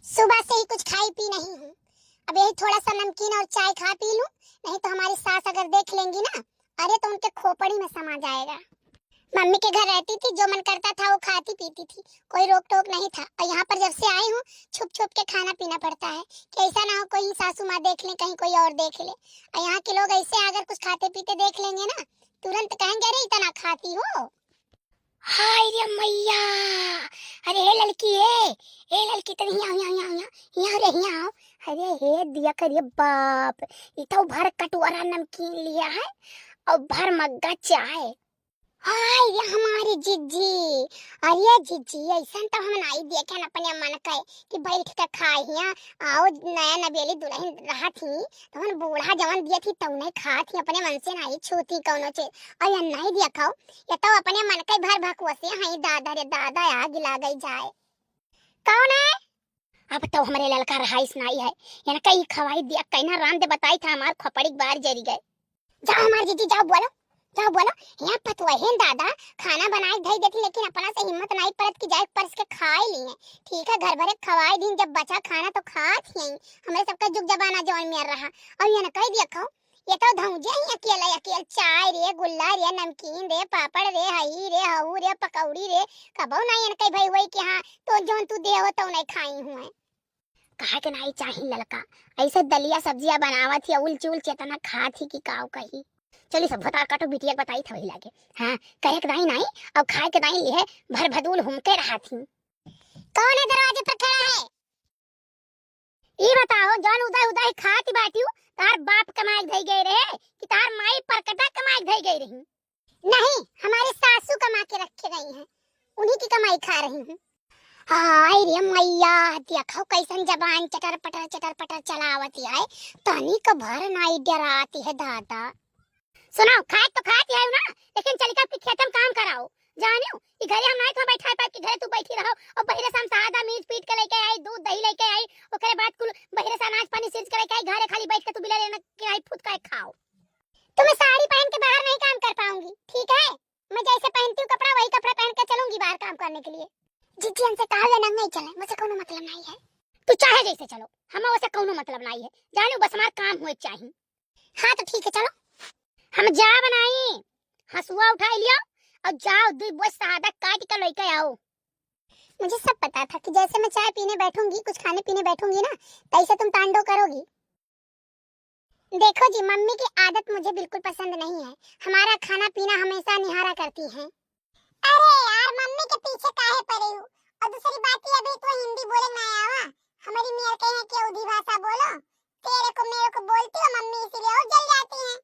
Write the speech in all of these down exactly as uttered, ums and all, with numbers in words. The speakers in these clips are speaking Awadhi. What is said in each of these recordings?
सुबह से ही कुछ खाई पी नहीं हूँ। अब यही थोड़ा सा नमकीन और चाय खा पी लूँ, नहीं तो हमारी सास अगर देख लेंगी ना, अरे तो उनके खोपड़ी में समा जाएगा। मम्मी के घर रहती थी, जो मन करता था वो खाती पीती थी, कोई रोक टोक नहीं था। और यहाँ पर जब से आई हूँ, छुप छुप के खाना पीना पड़ता है कि ऐसा ना हो कोई सासू माँ देख ले, कहीं कोई और देख ले। और यहाँ के लोग ऐसे अगर कुछ खाते पीते देख लेंगे ना, तुरंत कहेंगे, "अरे इतना खाती हो।" हाय रे मैया, अरे हे ललकी, ए, ए ललकी, तनी हियाँ, हियाँ, हियाँ, हियाँ, हियाँ रे, हियाँ आओ। अरे हे दिया करिए बाप, ई तो भर कटोरा नमकीन लिया है और भर मग्गा चाय। हाय रे हमारी जिज्जी, अरे जिज्जी, ऐसन तो हम नाई देखे न अपने मन के कि बैठ के खाए हियाँ। आओ नया नवेली दुल्हन रहत ही, तवन बूढ़ा जवन दियत ही तउने खात ही, अपने मन से नाई छूती कौनो चीज। और ये नहीं देखो, ये तो अपने मन के भर भकुआ से हई, दादा रे दादा, आग लागई जाए। कौन है? अब तो हमरे ललका रहाइस नाई है, इनका ई खवाई दिया, कहना राम दे बताई था, हमार खोपड़ी के बाहर जरी गए। जाओ हमार जिज्जी, जाओ बोलो, जाओ बोलो। यहाँ पतुआ है दादा, खाना बनाए के धई देती, लेकिन अपना से हिम्मत नाई परत कि जाए परस के खाए लिए। ठीक है, घर भरे खवाए दिन, जब बचा खाना तो खात ही। हमरे सबका जुग जमाना जौन मेर रहा। और ये न कह दिया खाओ, ये तो धौंजे ही अकेले अकेल चाय रे, गुल्ला रे, नमकीन रे, पापड़ रे, हई रे, हऊ रे, पकौड़ी रे, कबो नाई इनके भई होई कि हाँ, तो जौन तू दे हो तो नहीं खाई हुए। कहा के नाई चाही ललका, ऐसे दलिया सब्जिया बनावत ही, उल चुल चेतना खात ही कि काव कही। चली सब भतार काटो, बिटिया के बताई था वही लागे। हाँ, करे के दाई नाई, अब खाए के दाई लिहे, भर भदूल हुमके रहा थी। कौन है दरवाजे पर खड़ा है? ई बताओ, जौन उदय उदय खात बाटियो, तार बाप कमाए के धई गए रहे कि तार माई परकटा कमाए के धई गई रही? नहीं, हमारी सासू कमा के रखे गई हैं, उन्हीं की कमाई खा रही हूँ। हाय रे मैया, देखो कैसन जबान चटर पटर चटर पटर चलावती है, तनिक भर नाई डराती है दादा। सुनाओ, खाए तो खाती है ना, लेकिन चलिका के खेत में काम कराओ। जानियो, ई घरे हम नाई तो बैठा पाए कि घरे तू बैठी रहो और बहिरे से हम सादा मीज पीट के लेके आई, दूध दही लेके आई, ओकरे बाद कुल बहिरे से अनाज पानी सींच के लेके आई, घरे खाली बैठ के तू बिला लेना के आई फुत के खाओ। तो मैं साड़ी पहन के बाहर नहीं काम कर पाऊंगी, ठीक है? मैं जैसे पहनती हूँ कपड़ा, वही कपड़ा पहन के चलूंगी बाहर काम करने के लिए। जिज्जी, हमसे कहा हुआ नंगा ही चले, मुझे कोनो मतलब नहीं है। तू चाहे जैसे चलो, हमें वैसे कोनो मतलब नहीं है। जानियो, बस हमार काम होए चाही। हाँ तो ठीक है, चलो। हम जा बनाई, हसुआ उठाई लियो और जाओ, दुई बोझ सादा काट के लेके आओ। मुझे सब पता था कि जैसे मैं चाय पीने बैठूंगी, कुछ खाने पीने बैठूंगी ना, तैसे तुम तांडव करोगी। देखो जी, मम्मी की आदत मुझे बिल्कुल पसंद नहीं है। हमारा खाना पीना हमेशा निहारा करती हैं। अरे यार, मम्मी के पीछे काहे पड़े हो? और दूसरी बात, ये अभी तो हिंदी बोले ना आवा, हमारी मेर कहे कि अवधी भाषा बोलो। तेरे को मेरे को बोलती हो मम्मी, इसीलिए और जल जाती हैं।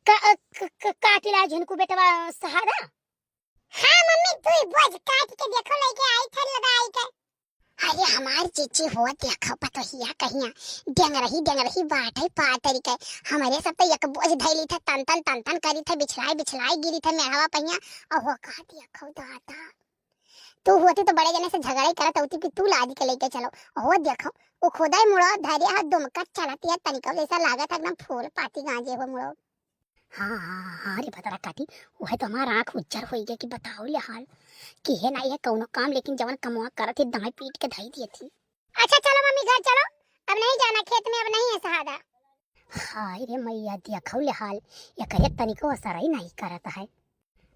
का, क-, क-, काटिला झुनको बेटवा सहारा? हाँ मम्मी, तू ही बोझ काट के देखो, लेके आई थे लगाई के। अरे हमार जीजी हो, देखो पतोहिया कहिया, डेंगरही डेंगरही बाटे पातरी के। हमरे सब तो एक बोझ धैली थे, तन तन तन तन करी थे, बिछलाई बिछलाई गिरी थे मेहवा पहिया। और हो कहा, देखो दादा, तू होती तो बड़े जने से झगड़े करत होती कि तू लादी के लेके चलो। हो देखो, वो खुदाई मुड़ो धैर्य हाथ दुमकत चलती है, तनिको जैसा लागत है एकदम फूल पाती गांजे हो मुड़ो। हाँ, हाँ, हाँ, हाँ रे भतरा काटी, वह तो हमार आँख उज्जर होई गए कि बताओ ले हाल, कि है नाई है कौनो काम, लेकिन जवन कमवा करत ही दाई पीट के धई दिए थी। अच्छा चलो मम्मी घर चलो, अब नहीं जाना खेत में, अब नहीं है सहादा। हाय रे मैया, देखो ले हाल, ये करे तनिको असर ही नहीं करत है।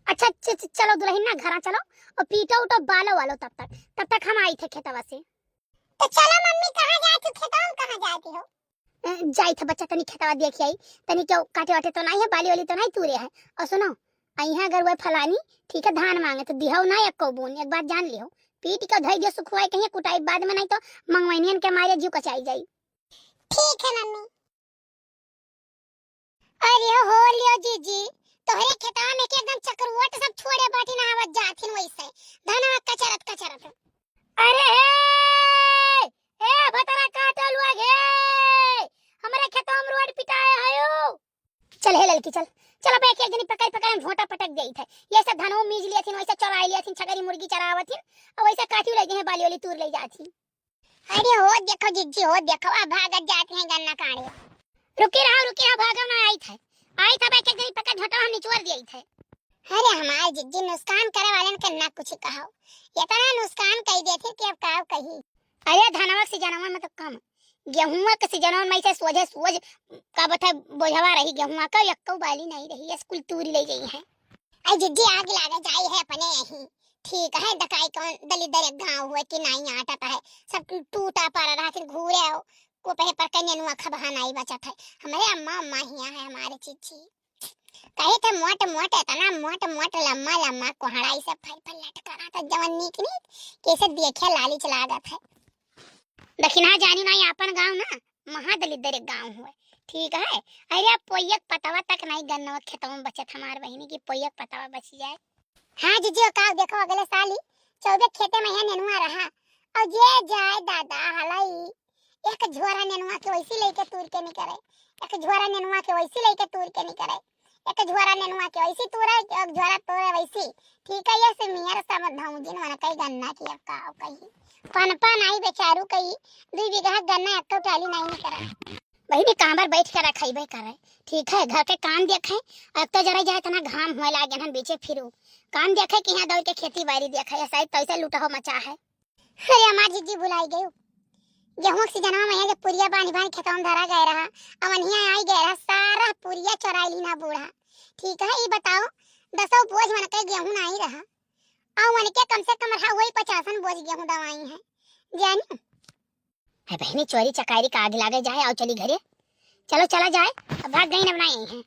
अच्छा च-, च-, चलो दुल्हन ना घरा चलो, और पीटो उठो बालो वालो तब तक, तब तक हम आई थे खेतवा से। तो चलो मम्मी, कहाँ जाती हो? खेतवा में कहाँ जाती हो? अ, जाई था बच्चा, तनी खेतवा देख आई, तनी क्यों काटे वाटे तो नहीं है, बाली वाली तो नहीं तूरे है। और सुनो, अइहा अगर वह फलानी, ठीक है, धान मांगे तो दिहो ना एको बून, एक बात जान लिहो, पीट के धई दियो सुखवाई कहीं कुटाई बाद में, नहीं तो मंगवाइनियन के मारे जीव कचाई जाई। ठीक है मम्मी। अरे हो लियो जीजी, तोहरे खेतवा में के एकदम चक्रवट सब छोड़े बाटी ना आवत जाथिन वैसे, धनवा कचरत कचरत। अरे हे, ए भतरा काटल हुआ घे, हमरे खेतवा में रोड पिटाए हयो। चल हे ललकी चल, चल अब एक एक जनी पकड़ पकड़ हम झोंटा पटक देई थे। ये सब धनवा मीज लिया थिन, वैसे चराई लिया थिन, छगरी मुर्गी चरावत थिन, और वैसे काटी ले गए बाली वाली तूर ले जाथिन। अरे हो देखो जिज्जी, हो देखो, अब भागत जात हैं गन्ना काढ़े। रुकी रहो, रुकी रहो, भागो ना, आई थे, आई थे, एक एक जनी पकड़ झोंटा हम निचोड़ दिए थे। अरे हमार जिज्जी, नुकसान करे वालन के ना कुछ कहो, इतना नुकसान कई देते कि अब का कही। अरे धनवा के सीजनवा में तो कम, गेहुआ के सीजनवा में से सोझे सोझ का बता बोझवा रही, गेहुआ का एक्को बाली नहीं रही, स्कूल तूरी ले गई है। आई जिज्जी, आग लागे जाई है अपने यहीं। ठीक है, दकाई कौन दलिद्दर एक गाँव हुए कि नाई आटत है, सब टूटा पड़ा रहा, फिर घूरे हो, को पहे पर कन्या नुआ खबहा नाई बचत है। हमारे अम्मा, अम्मा हिया है हमारे चिच्ची। कहे थे मोट मोट, इतना मोट मोट, लम्मा लम्मा कोहड़ा, ई सब फल फल लटका रहा था, जवन नीक नीक, कैसे देखे लालिच लागत है। दखिना जानी नाई आपन गाँव ना, महादलिद्दर एक गाँव हुए। ठीक है, अरे अब पोइयक पतवा तक नाई गन्नवा खेतवा में बचत हमार बहिनी की, पोइयक पतवा बची जाए। हाँ जिज्जी, का देखो अगले साल ही चौबे खेते में है नेनुआ रहा, और जे जाए दादा हलाई, एक झोरा नेनुआ के वैसी लेके तूर के निकरे, एक झोरा नेनुआ के वैसी लेके तूर के निकरे, एक झोरा नेनुआ के वैसी तूरे, एक झोरा तूरे वैसी। ठीक है, ये से मियर समझ भौजिन मन कई गन्ना की अब का कही। पनपा नाई बेचारू कई, दुई बीघा गन्ना एक टाली नाई निकरे। बहिनी, कांबर बैठ के रखइबे करे, ठीक है, घर के काम देखे, अब तो जरा जाए इतना घाम हुए लागे हन बीचे फिरू, काम देखे कि यहाँ दौड़ के खेती बाड़ी देखे, ऐसा ही तैसे लुटहो मचा है। अरे हमार जिज्जी भुलाई गयो, गेहूं के सीजनवा में जब पुरिया बांध बांध खेतवा में धरा गए रहा, अवनिया आई गए रहा, सारा पुरिया चोराई ली ना बूढ़ा। ठीक है, ई बताओ, दसो बोझ मन के गेहूं नाई रहा, और उनके कम से कम रहा वही पचासन बोझ गेहूं दवाई है, जानी। है बहिनी, चोरी चकारी का आग लागे जाए, आओ चली घरे, चलो चला जाए, अब भाग गई न बनाई है।